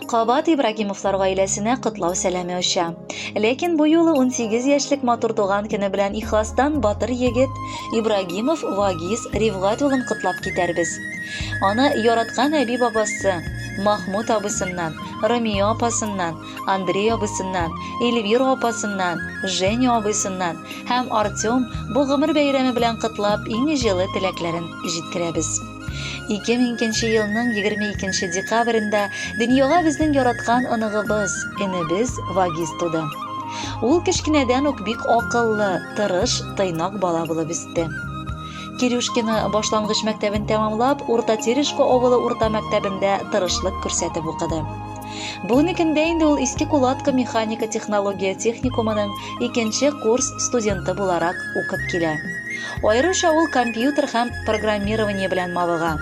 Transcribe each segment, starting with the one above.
Кабат Ибрагимовлар гаиләсенә котлау сәламе оча. Ләкин бу юлы 18 яшьлек матур туган көне белән ихластан батыр егет Ибрагимов Вагиз Рифгать улын котлап китәрбез. Аны яраткан әби-бабасы Махмут абыйсыннан, Ромео апасыннан, Андрей абыйсыннан, Эльвира апасыннан, Женя абыйсыннан һәм Артем бу гомер бәйрәме белән котлап иң җылы теләкләрен җиткерәбез. 2002 елның 22 декабрендә дөньяга безнең яраткан оныгыбыз, энебез Вагиз туды. Ул кечкенәдән үк бик акыллы, тырыш, тыйнак бала булып үсте. Кирюшкино башлангыч мәктәбен тәмамлап, Урта Терешко авылы урта мәктәбендә тырышлык күрсәтеп укыды. Бүгенге көндә инде ул Иске Кулатка механика технология техникумының икенче курс студенты буларак укып килә. Аеруча ул компьютер һәм программирование белән мавыга.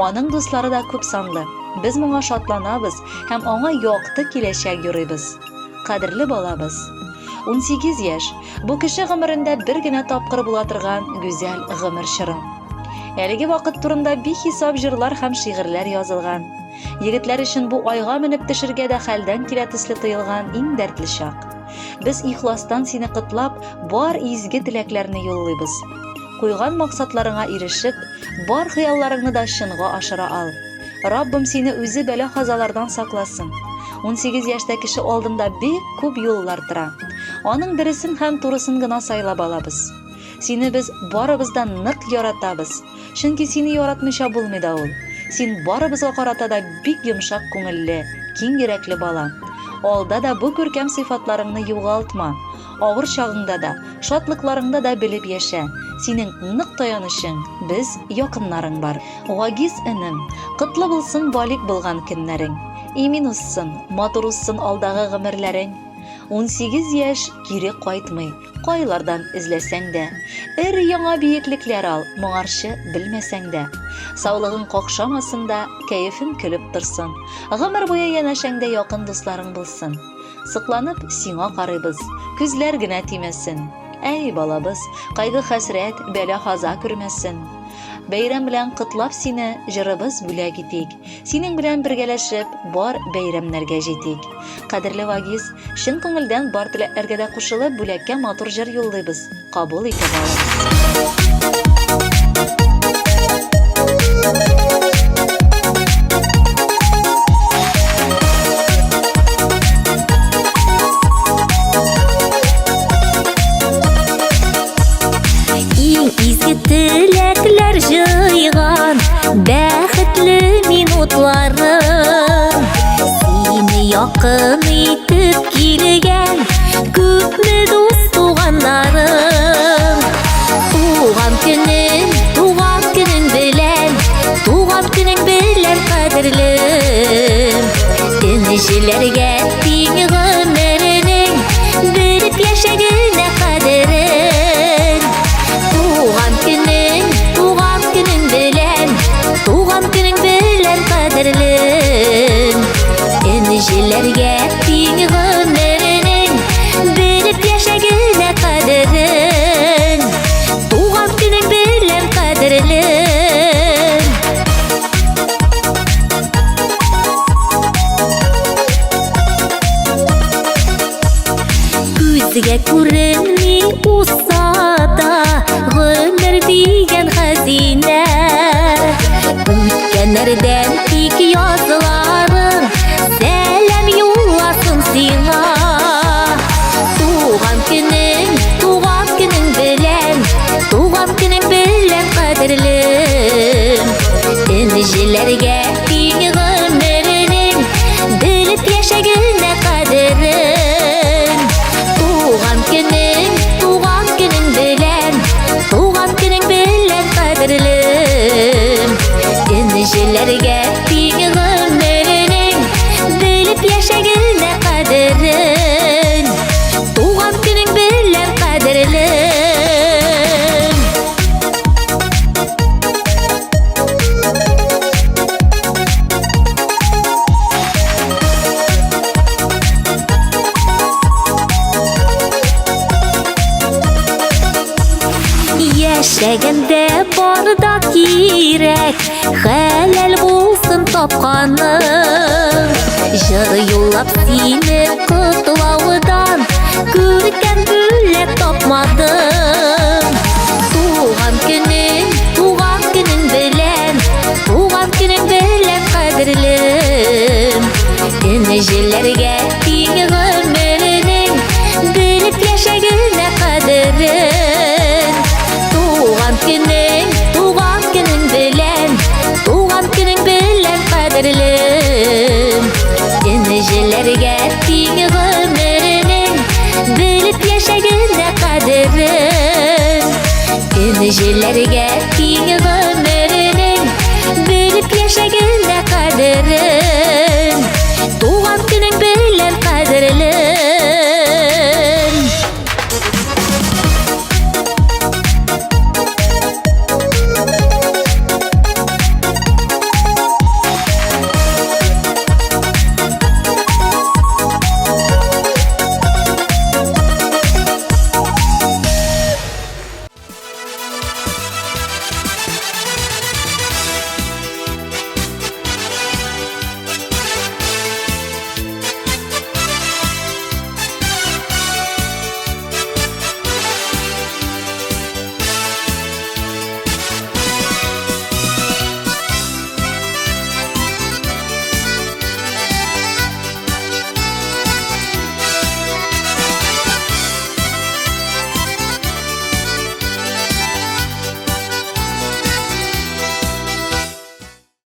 Аның дуслары да күп санлы. Без моңа шатланабыз һәм аңа якты киләчәк юрыйбыз. Кадерле балабыз. 18 яшь, бу кеше гомерендә бер генә тапкыр була торган гүзәл гомер чоры. Әлеге вакыт турында бихисап җырлар һәм шигырьләр язылган. Егетләр өчен бу айга менеп төшергә дә хәлдән килә төсле тоелган иң дәртле чак. Без ихластан сине котлап, бар изге теләкләрне юллыйбыз. Куйган максатларыңа ирешеп, бар хыялларыңны да чынга ашыра ал. Раббым сине үзе бәла-казалардан сакласын. 18 яшьтә кеше алдында бик күп юллар тора. Аның дөресен һәм турысын гына сайлап алабыз. Сине без барыбыз да нык яратабыз. Чөнки сине яратмыйча булмый да ул. Син барыбызга карата да бик йомшак күңелле, киң йөрәкле бала. Алда да бу күркәм сыйфатларыңны югалтма. Авыр чагыңда да, шатлыкларыңда да белеп яшә. Синең нык таянычың, без, якыннарың бар. Вагиз энем, котлы булсын балигъ булган көннәрең. Имин узсын, матур узсын алдагы гомерләрең. 18 яшь кире кайтмый. Кайлардан эзләсәң дә, өр-яңа биеклекләр ал, моңарчы белмәсәң дә. Саулыгың какшамасын да, кәефең көлеп торсын. Гомер буе янәшәңдә якын дусларың булсын. Сокланып сиңа карыйбыз, күзләр генә тимәсен. Әй, балабыз, кайгы-хәсрәт, бәла-каза күрмәсен. Бәйрәм белән котлап сине, җырыбыз бүләк итик. Синең белән бергәләшеп, бар бәйрәмнәргә җитик. Кадерле Вагиз, чын күңелдән бар теләкләргә дә кушылып, бүләккә матур җыр юллыйбыз. Кабул итеп алыгыз. Иң изге теләкләр җыйган бәхетле минутларым Сине якын итеп килгән күпме дус туганнарым Туган көнең, туган көнең белән, туган көнең белән кадерлем Энҗеләргә тиң гомеренең белеп яшәгенә кадерен Туган көнең, туган көнең белән, туган көнең белән кадерлем Энҗеләргә тиң гомеренең белеп яшәгенә кадерен Туган көнең белән кадерлем Күзгә күренми узса да гомер дигән хәзинә. Үткәннәрдән тик язларың сәлам юлласын сиңа. Туган көнең, туган көнең белән, туган көнең белән кадерлем. Энҗеләргә тиң гомеренең белеп яшәгенә кадерен. Туган көнең, туган көнең белән, туган көнең белән кадерлем. Энҗеләргә тиң гомеренең белеп яшәгенә кадерен. Туган көнең белән кадерлем. Яшәгәндә бар да кирәк, хәләл булсын тапканың. Җыр юллап сине котлаудан Күркәм бүләк тапмадым. Туган көнең, туган көнең белән, Туган көнең белән, кадерлем. Энҗеләргә тиң гомеренең, Белеп яшәгенә кадерен. Туган көнең, туган көнең белән, Туган көнең белән, кадерлем. Энҗеләргә тиң гомеренең, Белеп яшәгенә кадерен. Энҗеләргә тиң гомеренең, Белеп яшәгенә кадерен.